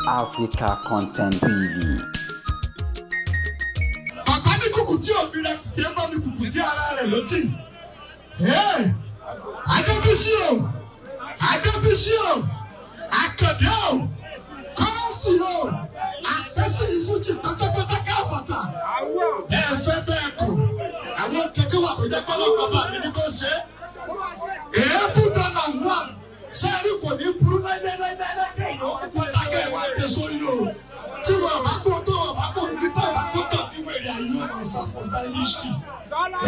Africa Content TV. Bàbá ní kùkù tí òbí rẹ̀ tí ẹ bá mi kùkù tí ara rẹ̀ ló tì. Adébísí o, Adébísí o, Àkàndé o, Kọ́ọ̀sì o, Àpẹ́sì ìfújì pátápátá káfàtà. Ẹ fẹ́ bẹ́ẹ̀ kù, àwọn kẹ̀kẹ́ wà tó jẹ́ pọ́lọ́pọ́ bá mi ní kó ṣe. Èébú dọ́là wà, sẹ́ẹ̀rì kò ní burú láíláíláíláí kéèyàn ó pátá kẹ́ẹ̀ wá dé sórí o. Tí wọn bá gbọ́ tó wọn bá gbọ́ ní tá bá gbọ́ tó ní wèrè ayé ọmọ ìsàfọ̀ stylishly.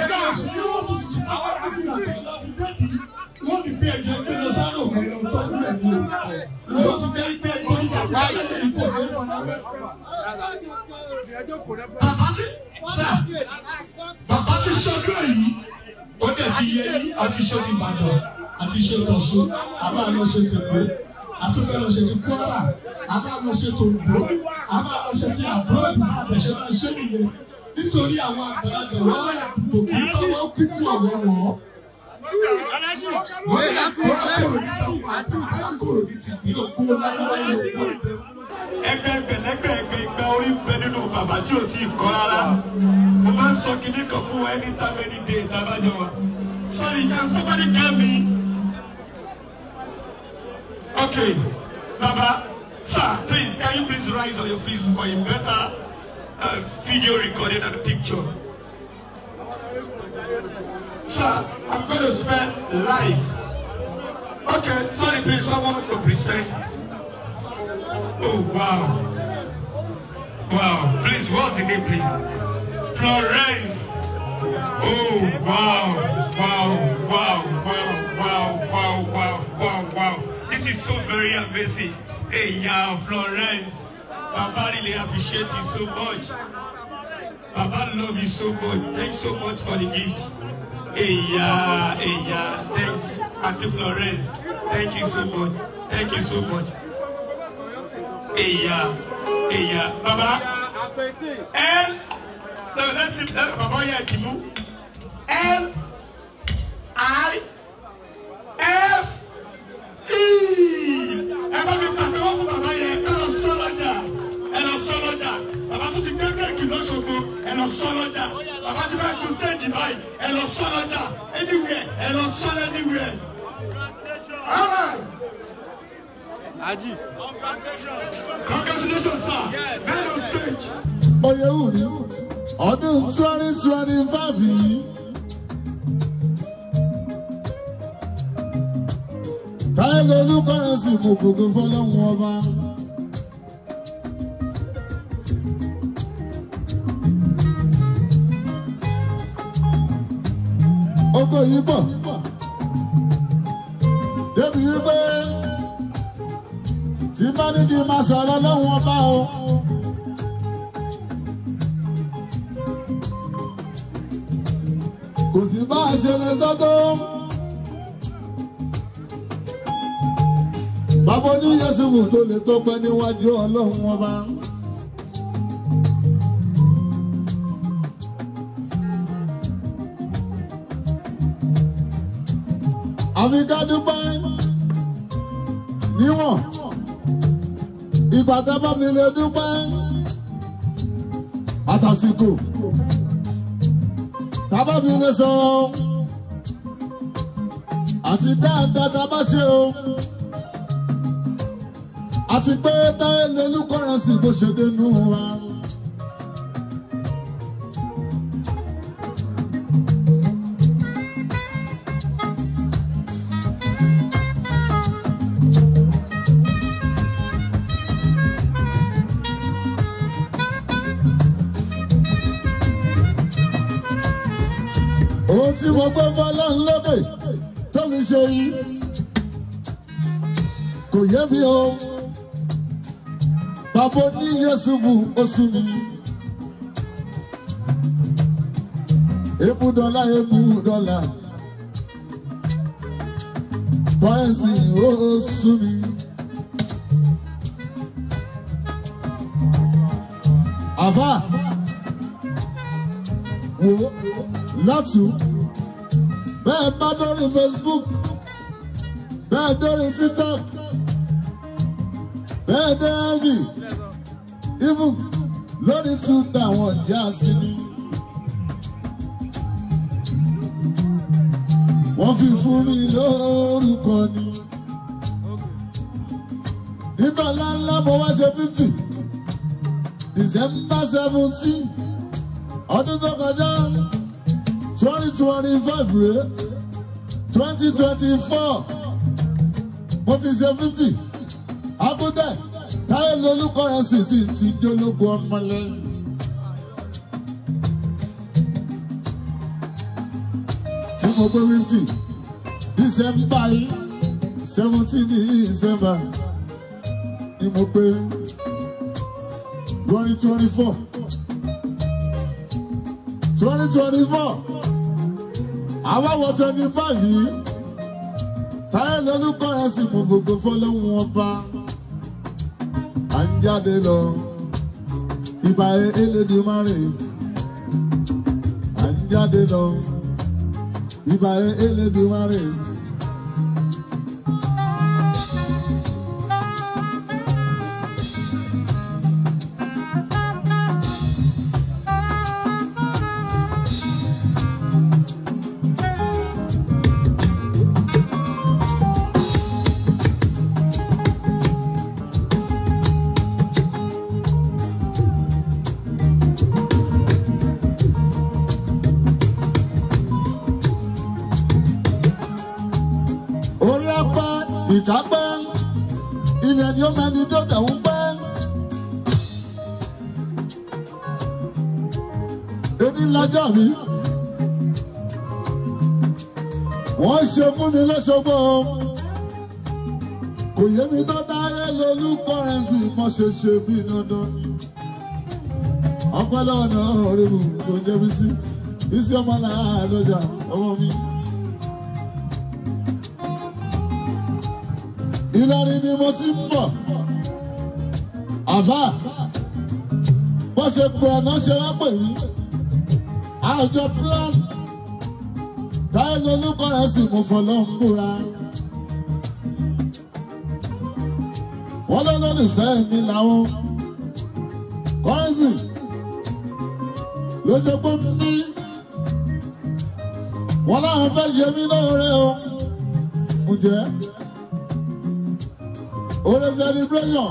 Ẹgbẹ́ oṣù ní wọ́n sùn sùn fún wọn fún ìlànà ìlànà fi dẹ́ẹ̀dì. Wọ́n ní bí ẹ̀jẹ̀ gbé lọ sáré òkè lọ tọ́jú ẹ̀ ní o. Wọ́n fi jẹ́ pé ẹni orí àti lábẹ́lẹ̀ yìí kò sí ní ọ̀nà wẹ́. Bàbá tí sà bàbá tí ṣọdún èyí ó dẹ̀ ti yẹ yín àti ṣe ti Ìbàdàn àti ṣe tọ̀sùn àbá lọ ṣe tèkó àtúfẹ́ lọ ṣe ti Kwara àbá lọ ṣe tòǹdó àbá lọ ṣe ti àfúrọ́dù àbẹ̀ṣe máa ṣe nìyẹn nítorí àwọn àgbàlagbà wọn náà kò kí bá wọn kúkú ọ̀wọ́ wọn. Wọ́n ní àkórakòrò ní tàwọn àkórakòrò ní ti bí òkú láyéláyé òkú. Ẹgbẹ́ ẹgbẹ̀lẹ́gbẹ̀ ẹgbẹ́ ìgbà orí ń bẹ nínú bàbá tí ò tí ì kọ́ rárá. Mo máa ń sọ kinní kan fún wa anytime any day tá a bá jọ wà. Sorry, can somebody tell me? Okay, Baba, sir, please, can you please rise on your feet for a better video recording and picture? Sir, I'm going to spend life. Okay, sorry, please, someone to present. Oh, wow. Wow, please, what's the name, please? Florence. Oh, wow, wow, wow, wow, wow, wow, wow, wow, wow. This is so very amazing. Hey, yeah, Florence. Baba really appreciate you so much. Baba love you so much. Thanks so much for the gift. Hey, yeah, hey, yeah. Thanks, Auntie Florence. Thank you so much. Thank you so much. Hey, yeah, hey, yeah. Baba, L. No, let's see. Baba, yeah, Kimu. L I F E. Ẹ bá mi pàtẹ́wọ́ fún bàbá yẹn, ẹ lọ sọ lọ́jà, ẹ lọ sọ lọ́jà. Bàbá tó ti gbé kéèkì lọ́sọ̀gbọ̀, ẹ lọ sọ lọ́jà. Bàbá ti fẹ́ kun stéèjì báyìí, ẹ lọ sọ lọ́jà. Anywhere, ẹ lọ sọ anywhere. All right. Aji. Congratulations, sir. Man on stage. Oyewumi, ọdún 2025 yìí. Táyé Lolú Currency kò fògo fọlọ́run ọba. Oko yìí bọ̀. Débi wípé tí bá ní kí n máa sọ̀rọ̀ lọ́wọ́n ọba o. Kò sí bá a ṣe lè sọ tó. Bàbá oníyẹ̀sùnmù tó lè tó pẹ́ níwájú Ọlọ́run ọba. Àfi ká dúpẹ́ níwọ̀n ìgbà tá a bá fi lè dúpẹ́ àtàsìkò tá a bá fi lè sọ̀rọ̀ àti dáadáa tá a bá ṣe o àti pé Táyé Lolú Currency bó ṣe dénú wa. Ohun tí mo gbé fọlọ́run lókè tó fi ṣe yìí kò yé mi o. Bàbá ní Yẹ́sùfù oṣù mi. Èbú dọ́là èbú dọ́là. Currency oṣù mi. Àfà wo látù bẹ́ẹ̀ bá dórí Facebook bẹ́ẹ̀ dórí TikTok Bẹ́ẹ̀ dẹ́ẹ̀jì even lórí Twitter wọn já sí mi. Wọ́n fi fún mi lórúkọ ni. Nínú ọ̀la ńlá mo wá ṣe 50 December 17 ọdún tó kọjá 2025 rèé 2024 mo ti ṣe 50 akúndẹ̀ Táyé Lolú Currency sì ti jólógun ọmọlẹ́yìn. Tí mo pé 50 December yìí 17 December ni mo pé 2024 2024 àwa wọ 25 yìí Táyé Lolú Currency mo fògo fọlọ́hún ọba à ń jáde lọ ìbà Elédùmarè à ń jáde lọ ìbà Elédùmarè. Orí apá ìjápẹ́ ilẹ̀ ni ó mẹ́ni tó tẹ̀wọ́n pẹ́. Èmi lọ́jọ́ mi, wọ́n ṣe fún mi lọ́ṣọ́gbó. Kò yé mi tó Táyé Lolú Currency mọ́ ṣe ṣe bí dandan. Ọpẹ́ lọ́wọ́ náà ọ̀rẹ́bù ló ń jẹ́ Bísí. Bísí ọmọ làádọ́jà ọmọ mi. Ìlọrin ni mo ti ń bọ̀. Àfà bó ṣe pè ọ̀nà ṣe wá pè mí. Àjọ plan Táyé Lolú Currency mo fọlọ́ ń búra. Wọ́n lọ́lọ́lùfẹ́ mi làwọn Currency ló ṣe pé ní. Wọ́n láwọn fẹ́ ṣe mí lóore o. Ǹjẹ́? Oore celebration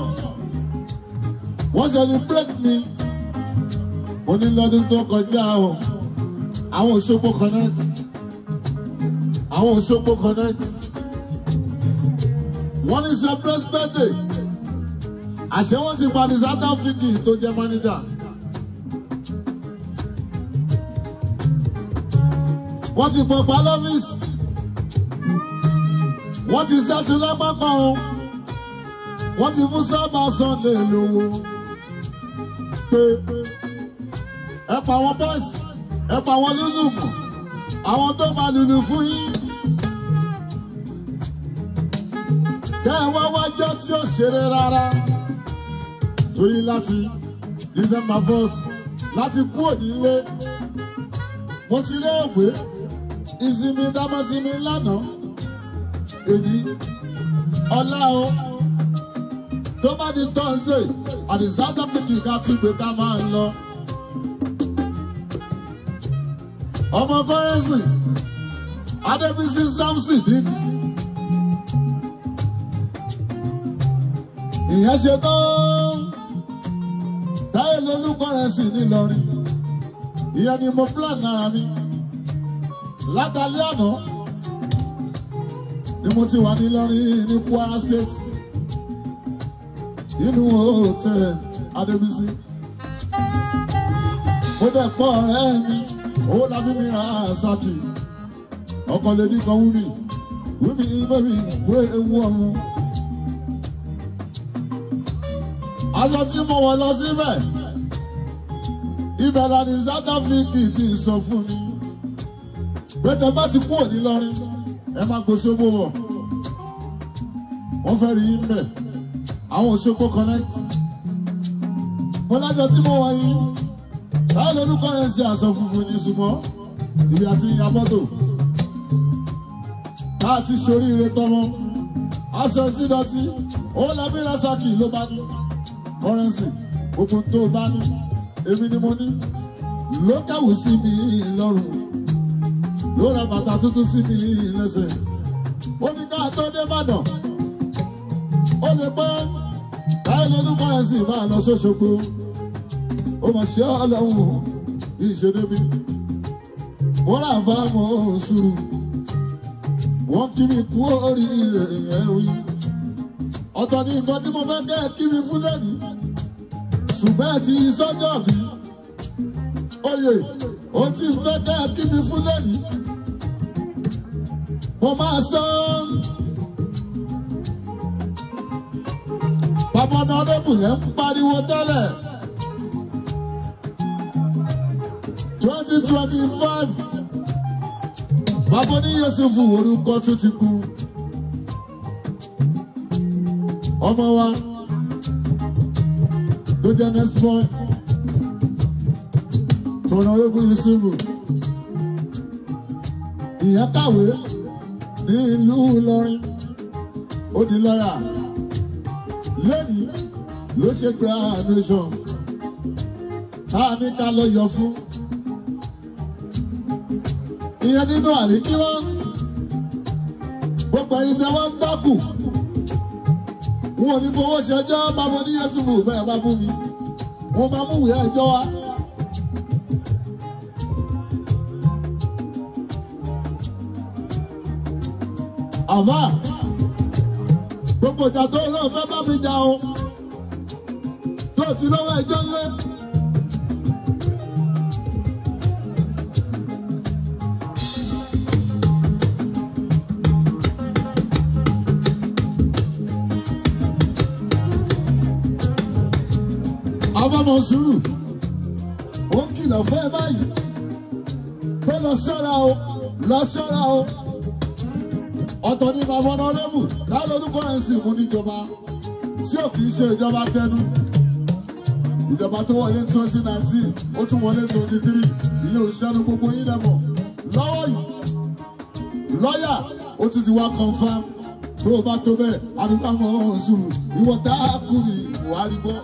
wọ́n celebrate mi mo ní lọ́dún tó kọjá o àwọn Òṣogbo connect àwọn Òṣogbo connect wọ́n ní surprise birthday àṣẹ wọ́n ti parí South Africa tó jẹ́ manager. Wọ́n ti pọ̀ pa lọ́fíìsì wọ́n ti sẹ́tù lápapọ̀ o. Wọ́n ti fún sábà Sunday lówó pé ẹ pa àwọn bọ́ọ̀sì ẹ pa àwọn lúlùmù àwọn tó máa lùlù fún yín. Kẹ́ ẹ wá wájọ́ tí ó ṣeré rárá torí láti December 1st láti kúrò nílé mo ti lé òwe ìsinmi dámọ́sinmi lánàá èyí ọ̀la o. Tó bá di Thursday àti South Africa ká tún gbé ká máa ń lọ. Ọmọ Currency Adébísí Samson dín. Ìyẹn ṣe tán Táyé Lolú Currency nílọrin. Ìyẹn ni mo plan ara mi. Látàlẹ́ àná ni mo ti wà nílọrin ní Kwara State. Inú hotel Adébísí. Mo dẹ̀ pọ̀ ọ̀rẹ́ mi, owó lábí mi ra Saki. Ọkọ̀ lè ní kan wúmi, wúmi bẹ́bí wé ewu ọ̀run. Aṣọ tí mo wọ̀ lọ síbẹ̀, ibẹ̀ la ní South Africa ti sọ fún mi. Bẹ́tẹ̀ bá ti kúrò nílọrin, ẹ má gbóṣogbo bọ̀. Wọ́n fẹ́ rí i mbẹ̀. Àwọn Òṣogbo connect. Mo lájọ tí mo wọ̀ yìí, Táyé Lolú Currency aṣọ funfun ní ṣùgbọ́n ibi àti ìyá fọ́tò. Tá a ti ṣoríire tọmọ, aṣọ tí dọ̀tí, Ó lábí Rasaki ló bá ní kọ́rẹ́nsì gbogbo tó bá ní èmi ni mo ní ló kàwé sí mi lọ́rùn ló ra bàtà tuntun sí mi lẹ́sẹ̀. Ó ní ká tó dé Ìbàdàn ó lè pẹ́ táyé lọ́dún kọ́rẹ́nsì máa lọ sóṣogbo ó mọ̀ sí ọlọ́run bí ìṣe débi. Wọ́n rà fáwọn sùúrù wọ́n kí mi kú oríire ẹ̀rí. Ọ̀tọ̀ ni nǹkan tí mo fẹ́ kẹ́ ẹ kí mi fún lẹ́nìí ṣùgbọ́n ẹ ti sọ́jọ́ mi. Oyè ó ti fẹ́ kẹ́ ẹ kí mi fún lẹ́nìí. Mo máa sọ bàbá ọ̀nà ọdọ́bùnlẹ̀ ń pariwo tẹ́lẹ̀. 2025 bàbá ní Yusufu orúkọ tún ti kú. Ọmọ wa tó jẹ́ next point tọ̀nà orógùn Yusufu ìyẹn kàwé ní ìlú Ìlọrin ó di lọ́yà lónìí ló ṣe graduation tá a ní ká lọ yọ fún ìyẹn nínú àríkíwọ́n gbogbo ẹ̀yin tẹ́ wọ́n ń dákù wọn ò ní fowó ṣẹjọ́ bàbá oníyẹsùn bẹ́ẹ̀ bá bú mi wọn máa mú ìwé ẹjọ́ wá. Àbá gbogbo ìjà tó lọ́ọ́ fẹ́ bá mi jà o tó ti lọ́wọ́ ẹjọ́ ńlẹ́. Àwọn sùúrù ó ń kìlọ̀ fún ẹ báyìí pé lọ ṣọ́ra o lọ ṣọ́ra o. Ọ̀tọ̀ ni bàbá ọ̀nàrẹ́bù láwọn olùkọ́ ẹ̀ ń sìn mú níjọba tí ò kì í ṣe ìjọba tẹnu. Ìjọba tó wọlé 2019 ó tún wọlé 23 ìyẹn ò ṣẹ́nu gbogbo yín lẹ́mọ̀ lọ́wọ́ yìí. Lọ́yà ó tún ti wá confam tó o bá tó bẹ́ẹ̀ àdúgbò sùúrù ìwọ tá a kú ni Buhari gbọ́.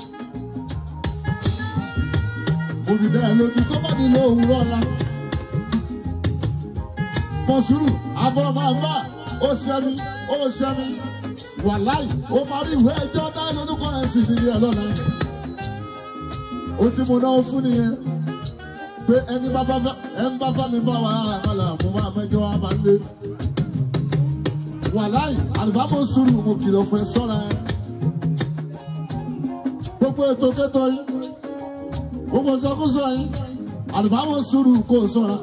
Òfìdá ẹ̀ lójú tó bá nílò òwúrọ̀ ọ̀la. Mọ̀sùrù àfọ̀mọ́fà ó ṣẹ́mi ó ṣẹ́mi wàláì ó máa rí ìwé ẹjọ́ dáná lórúkọ ẹ̀ sì nílé ẹ̀ lọ́la. Ó ti mú náà fún nìyẹn pé ẹni bá bá fà mí fà wàhálà mo máa mẹ́jọ wá máa lé. Wàláì àlùfáà mọ̀sùrù mo kìlọ̀ fún ẹ sọ́ra ẹ. Gbogbo ètò kẹtọ yìí gbogbo sọkúsọ yìí àlùfáà mọ̀sùrù kò sọ́ra.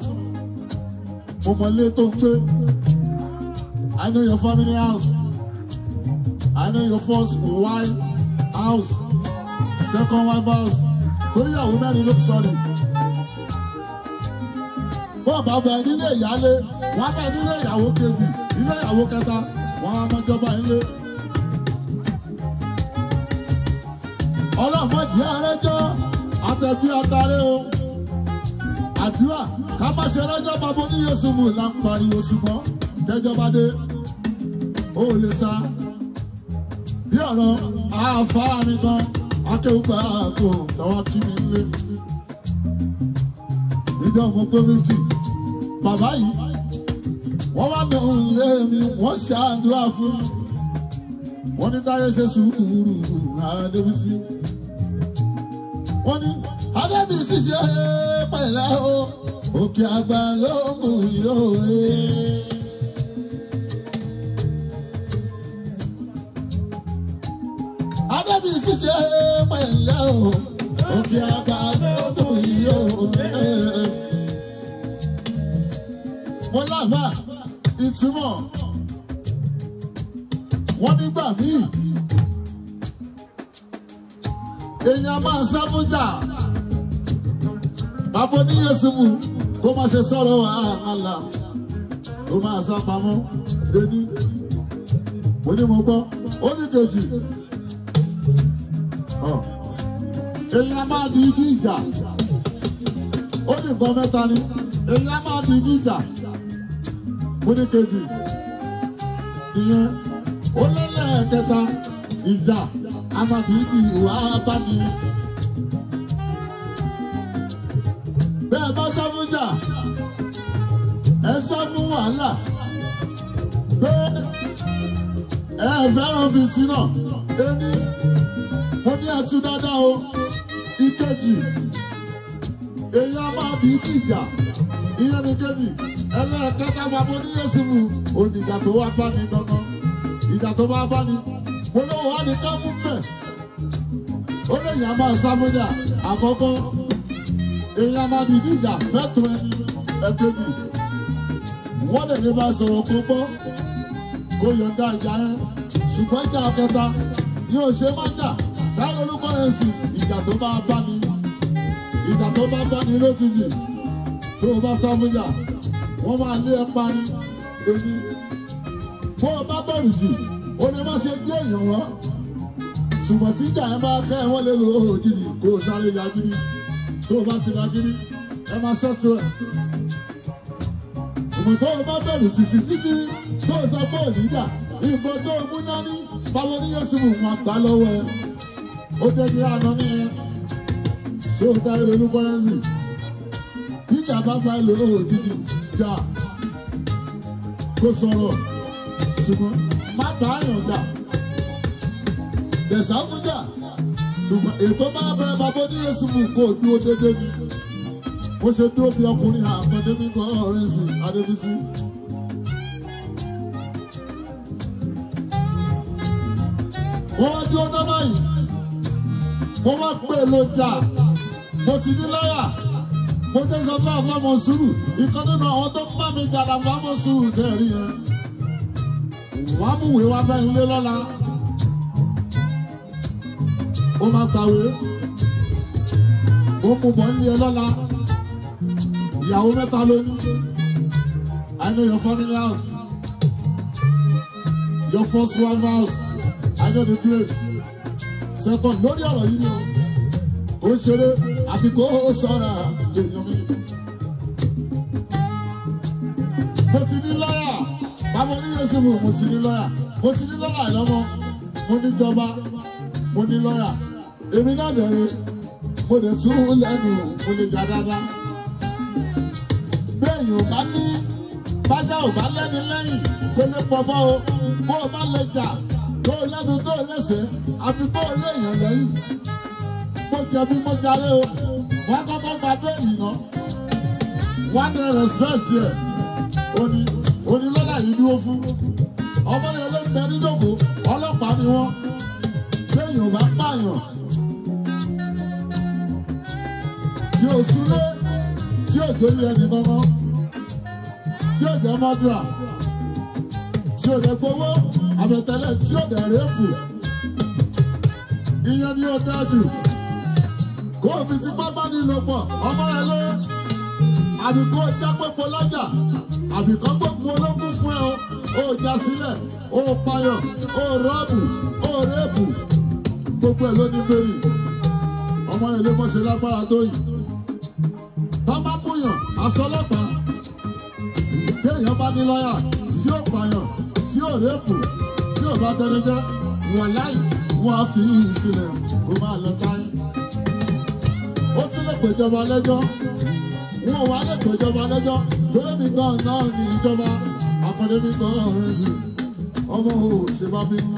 Mo mọ ilé tó ń gbé. I know your family house. I know your first wife house, second wife house. Torí ìyàwó mẹ́rin ló sọ̀rọ̀. Wọ́n bá bẹ nílé ìyálé, wọ́n bẹ nílé ìyàwó kejì, ilé ìyàwó kẹta, wọ́n á mọ́jọba ilé. Ọlọ́mọdé arẹ́jọ́ àtẹ̀bí atarẹ́ o. Àdúrà ká má ṣe rẹ́jọ́ bàbá oníyẹ̀sùnmù là ń pariwo ṣùgbọ́n tẹ́jọba dé ó lè sá. Bí ọ̀rọ̀ àáfàá mi kan akéwùgbà kò lọ́wọ́ kí mi lé. Ìjọ mo pé 50 bàbá yìí wọ́n wá ní òun lé mi wọ́n ṣàdúrà fún mi. Wọ́n ní táyé ṣe sùúrù Adébísí. Wọ́n ní Adébísí ṣe pẹ̀lẹ́ o òkè àgbà ló mú yóò wé. Adébísí ṣe pẹ̀lẹ́ o òkè àgbà ló mú yóò wé. Mo láfa ìtumọ̀ wọ́n nígbà míì èèyàn máa sá fújà bàbá oníyẹsùnmù kó má ṣe sọ̀rọ̀ wàhálà ó máa sá pamọ́ dení mo ní mo gbọ́ ó ní kejì èèyàn máa di igi ìjà ó ní nǹkan mẹ́ta ni èèyàn máa di igi ìjà mo ní kejì ìyẹn ó lẹ́lẹ́kẹta Ìjà àmàbíyí wà bá mi. Bẹ́ẹ̀ bá sá fún jà, ẹ sá fún wàhálà. Pé ẹ fẹ́ràn fìtínà, ẹni mo ní ẹtú dáadáa o. Ìkejì, èèyàn máa bí ìjà, ìyẹn ní kejì. Ẹlẹ́ẹ̀kẹta bàbá oníyẹ̀sìmù, oníjà tó wá bá mi gangan. Ìjà tó bá bá mi, mo lówó wá ní ká mú bẹ̀. Ó lè yàn máa sá fún jà àkọ́kọ́. Èèyàn máa bí ìjà fẹ́tọ̀ ẹni ẹ̀kejì. Wọ́n lè ní bá sọ̀rọ̀ kó gbọ́, kó yọ̀ǹda ìjà yẹn. Ṣùgbọ́n ìjà kẹta yóò ṣe má jà. Táyọ̀ olúkọ́rẹ́sì ìjà tó bá bá mi. Ìjà tó bá bá mi lójijì. Tó o bá sá fún jà, wọ́n máa lé ẹ pa ni. Èmi bó o bá bẹ̀rù jù, ó ní má ṣe gbé èèyàn wọ́n. Ṣùgbọ́n tí ìjà yẹn bá kẹ́ ẹ wọ́n lè lo òjijì kó o sáré yagídí. Tó o bá ti yagídí, ẹ máa ṣètò ẹ̀. Ṣùgbọ́n tó o bá bẹ̀rù títí títí tó o sọ pé òníjà, nǹkan tó o mú dání, báwo ni yóò sì mú wọn gbà lọ́wọ́ ẹ? Ó dẹ́bi àná nìyẹn. Ṣé o dá ilé olúkọ́rẹ́sì? Ìjà bá fa ilé òjijì jà kó sọ̀rọ̀ ṣùgbọ́n má bá àyàn jà. Dẹ̀sá fún jà ṣùgbọ́n ètò bá bẹ̀rẹ̀ bàbá oníyèsí mú kó o dúró déédéé ni. Mo ṣe dúró bí ọkùnrin àkàndé mi kan ọ̀rẹ́sì Adébísí. Mo wá dúró náà báyìí. Mo wá pè ló jà. Mo ti ní lọ́yà. Mo jẹ́ sọ fún àwọn ọmọ sùúrù. Ìkan nínú àwọn tó ń bá mi jà làwọn ọmọ sùúrù tẹ̀ rí yẹn. Wọ́n á mú ìwé wá bá ilé lọ́la. Ó máa gbàwé. Ó mú bọ̀ nílé lọ́la. Ìyàwó mẹ́ta ló ní. I know your family house. Your first wife house. I know the place. Second, lórí ọ̀rọ̀ yìí ni o. Ó ṣeré àfi kó o sọ̀rọ̀ èèyàn mi. Mo ti ní lọ́yà. Bàbá oníyẹ̀sìmù, mo ti ní lọ́yà. Mo ti ní lọ́yà lọ́mọ. Mo ní jọba. Mo ní lọ́yà. Èmi náà dẹ̀rẹ̀. Mo dẹ̀ tún lẹ́nu. Mo lè jà dáadáa. Béèyàn ò bá ní bájá ò bá lẹ́ni lẹ́yìn kó lè pọ̀ mọ́ o. Bó o bá lè jà tó o lẹ́nu tó o lẹ́sẹ̀ àfi bó o léèyàn lẹ́yìn. Mo jẹ̀bi mo jàre o. Wọ́n kọ́kọ́ gba béèlì náà. Wọ́n á ní respect ẹ̀. Ó ní lọ́lá yìí dúró fún. Ọmọ yẹn ló ń bẹ níjòkó. Ọlọ́pàá ni wọ́n. Béèyàn ò bá pààyàn. Tí o súnlé, tí o jórí ẹni kankan, tí o jẹ́ mọ́dúrà, tí o dẹ̀ gbowó, àbẹ̀tẹ́lẹ̀ tí o dẹ̀ rẹ́pù. Ìyẹn ni ó dájú. Kó o fi tipá bá ní lò pọ̀, ọmọ ẹ lé. Àbí kó o já pépò lọ́jà, àbí kó gbógun ológun fún ẹ o. O já sílẹ̀, o payọ̀, o rọ́ọ̀bù, o rẹ́pù. Gbogbo ẹ̀ ló ní bèrè. Ọmọ ẹ lé mọ́ṣẹ́ lágbára tó yìí. Tọ́ bá múyàn, aṣọ ọlọ́pàá. Téèyàn bá ní lọ́yà, tí ó pààyàn, tí ó rẹ́pù, tí ó bá tẹni jẹ́, wọ́n láì, wọ́n á fi yìí sílẹ̀, kó máa lọ táyé. Ó tún lè pèjọba lẹ́jọ́. Wọ́n wá lè pèjọba lẹ́jọ́. Torí mi gan náà ní ìjọba. Àkàndé mi gan ọ̀rẹ́ sí. Ọmọ ò ṣe bá bínú.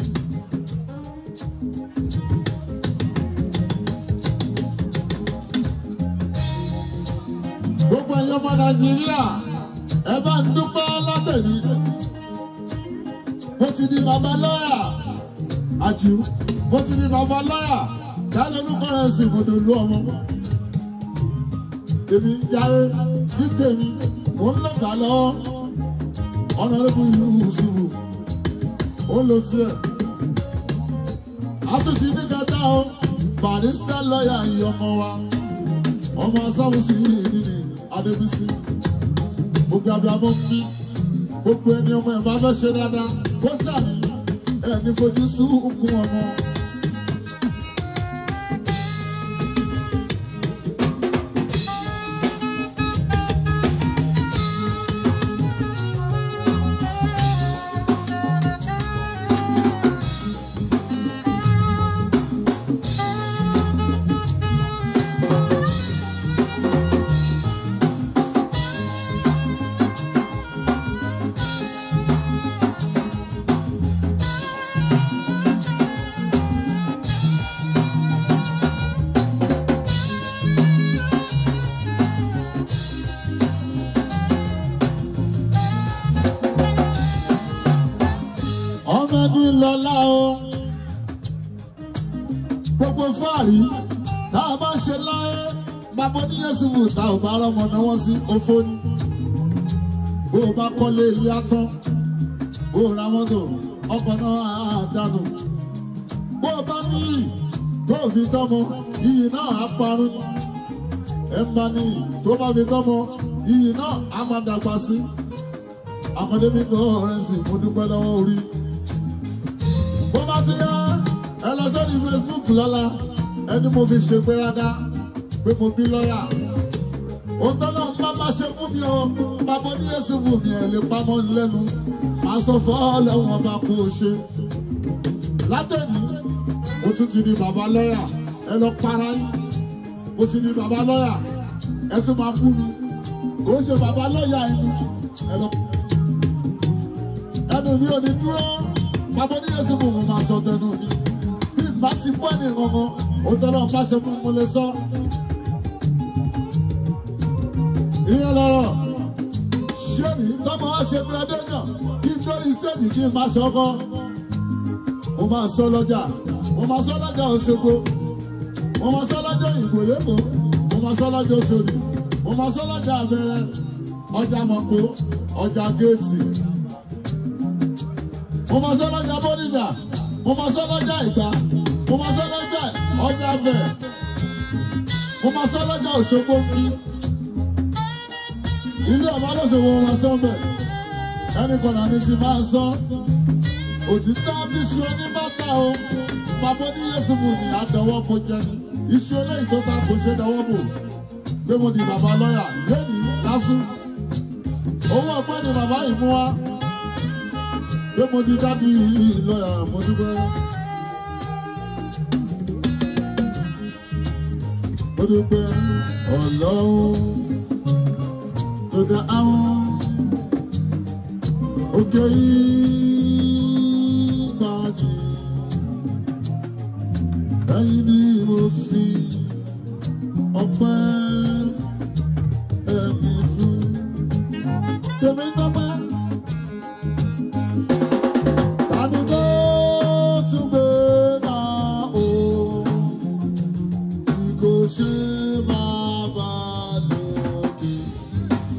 Gbogbo ẹ̀yin ọmọ Nàìjíríà, ẹ bá ń dúpẹ́ látẹ̀mí. Mo ti di bàbá lọ́yà. Àjù, mo ti di bàbá lọ́yà. Dáná olúkọ́rẹ́sì mo dòlú ọmọ. Èmi ń jáwé ní tèmi, mò ń lọ́gbà lọ́wọ́. Ọ̀nàrẹ́bù Yusufu, ó lo tiẹ̀. A tún ti ní kẹta o, barista lọ́yà yìí ọmọ wa. Ọmọ Sáwùsì yìí ní Adébísí. Gbogbo abiyamọ ń bí. Gbogbo ẹni ọmọ ẹ̀ bá fẹ́ ṣe dáadáa. Kó sàmì ẹni fojú sunkún ọmọ. Gbogbo fáàrí tá a bá ṣe láyé bàbá oníyẹ̀sìnwó tá ò bá rọmọ náwó sí òfò ni. Bó o bá kọ́lé ilé atán, bó o ra mọ́tò, ọkọ̀ náà á dànù. Bó o bá níyì tó o fi tọ́mọ, iyì náà á parun. Ẹ bá níyì tó bá fi tọ́mọ, iyì náà á máa dàgbà sí. Àkàndé mi kọ́ ọ̀rẹ́ sí, mo dúpẹ́ lọ́wọ́ orí. Bó bá ti yá, ẹ lọ sórí Facebook lọ́la, ẹni mo fi ṣe gbéraga pé mo bí lọ́yà. Ohun tó náà má bá ṣe fún mi o, bàbá oníyẹ̀sìn fún mi ẹ̀ lè pamọ́ lẹ́nu. Màá sọ fọ́ ọlọ́wọ́n bá kó o ṣe. Látẹ̀ní, mo tún ti di bàbá lọ́yà, ẹ lọ para yín. Mo ti di bàbá lọ́yà, ẹ tún máa fún mi. Kò ṣe bàbá lọ́yà ẹni, ẹ lọ. Ẹnu mi ò ní dúró, bàbá oníyẹ̀sìn fún mi máa sọ tẹnu mi. Bí bá ti bọ́ ní gangan, ohun tó náà bá ṣe fún mi lè sọ. Ìyẹn lọ́rọ̀ ṣé ní tọ́mọ wá ṣe graduation kí n lórí stéèjì kí n máa ṣọkọ. Mo máa sọ lọ́jà, mo máa sọ lọ́jà Òṣogbo, mo máa sọ lọ́jà Òyìnbó lẹ́kọ̀ọ́, mo máa sọ lọ́jà Òṣòdì, mo máa sọ lọ́jà Abẹ́rẹ́, ọjà Mọ̀pó, ọjà Géètì. Mo máa sọ lọ́jà Bódìjà, mo máa sọ lọ́jà Ìgbà, mo máa sọ lọ́jà ọjà Ifẹ̀, mo máa sọ lọ́jà Òṣogbo. Ilé ọba lọ́sọ̀wọ́ wọn sọ bẹ̀, ẹnì kan náà ní ti máa sọ. Òtítọ́ bí iṣu oníbàtà o, bàbá oníyẹ̀sùnmù ní àdánwò kò jẹ ni. Iṣu eléyìí tó bá kò ṣe dánwò bò. Pé mo di bàbá lọ́yà lónìí lásù. Owó ọpẹ́ ni bàbá yìí mú wá. Pé mo di dádì lọ́yà mo dúpẹ́. Mo dúpẹ́ Ọlọ́run tó dá àwọn òkè ìgbàjì. Ẹ̀yin ni mo fi ọpẹ́ ẹ̀mí fún. Tèmi dọ́pẹ́. Tani tó tún gbé náà o, tí kò ṣe bàbá lókè.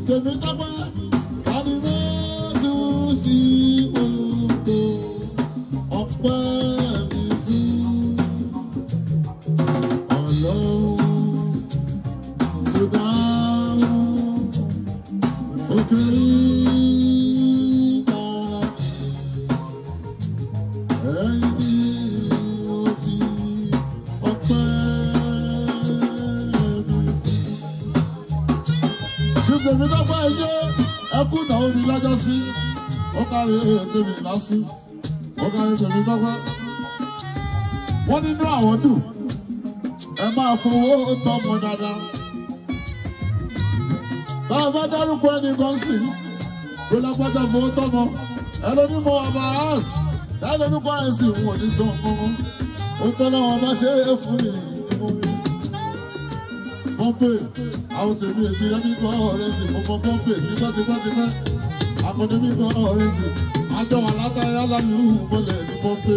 Tèmi dọ́pẹ́. Tani tó tún fi òǹkó ọpẹ́ mi fún. Ọlọ́run tó dáhùn òkè ìgbà. Ẹ̀yin ni mo fi ọpẹ́ mi fún. Ṣùgbọ́n mi lọ́pọ̀ ẹyẹ ẹkú náà mi lọ́jọ́ sí. Ó kárí tèmi lásì. Ó kárí tèmi lọ́pẹ́. Wọ́n nínú àwọn dùn. Ẹ máa fowó tọmọ dáadáa. Bá a bá dárúkọ ẹnì kan sí, ló lápájá fowó tọmọ. Ẹ ló ní mo ọba house. Ẹ ló ní kọ́rẹ́nsì wọn ò ní sọ nǹkan. Ó tọ́lá wọn bá ṣe é fún mi ní mo wí. Pọ́ńpé àwọn tèmi èdè ẹbí kọ́ ọ̀rẹ́sì mo mọ pọ́ńpé tipẹ́tipẹ́tipẹ́. Akọni mi kọ́ ọ̀rẹ́sì àjọ wà látàrí aláàlú mọ́lẹ̀ ní pọ́ńpé.